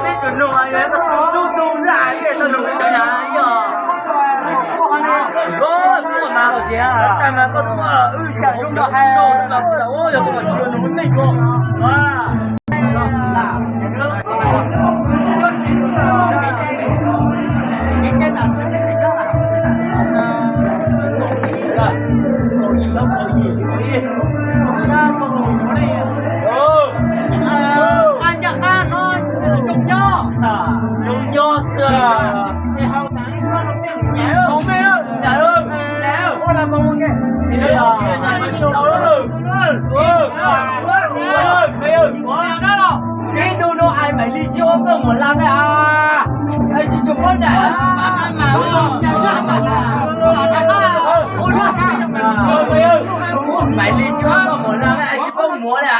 Peb tus nug mas yog tau tus xub nug na, peb tau nug peb cov yam yog koj mas los siav, tag mas koj muaj wb yus zoo nrog hais, yog koj mas tsis yog nug peb cov. Zoo nyob xwb. Ib tug no hais Maiv Lis tsis ua koj muam laj na. Tsis tshua paub nram. Maiv Lis tsis ua koj muam laj na, tsis paub muam na.